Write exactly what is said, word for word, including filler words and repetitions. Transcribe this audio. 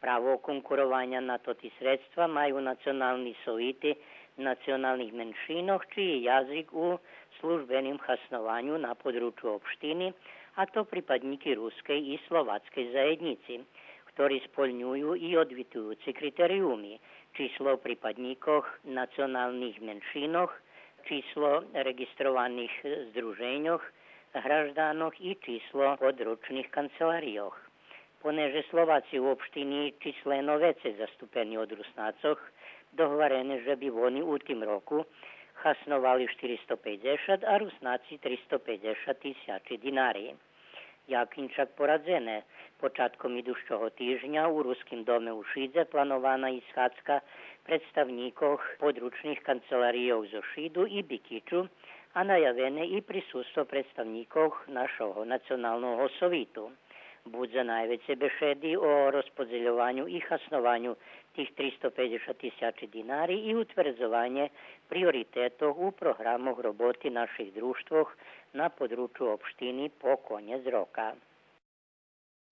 Право конкурованя на тоти средства маю национални совити националних меншинох, чий язик у службеним хаснованю на подручу општини, а то припаднїки рускей и словацкей заєднїци, хтори сполнюю и одвитуюци критериюми, число припаднїкох националних меншинох, число реґистрованих здруженьох гражданох и число подручних канцеларийох. Понеже Словаци у општини числено вецей заступени од Руснацох, догварене же би вони у тим року хасновали штиристо пейдзешат, а Руснаци тристо пейдзешат тисячи динари. Як иншак порадзене, початком идущого тижня у Руским доме у Шидзе планована и схадзка представнїкох подручних канцеларийох зо Шиду и Бикичу, а наявене и присуство представнїкох нашого Националного совиту. Будзе найвецей бешеди о розподзельованю и хаснованю тих тристо пейдзешат тисячи динари и утвердзованє приоритетох у програмох роботи наших дружтвох на подручу општини по конєц рока.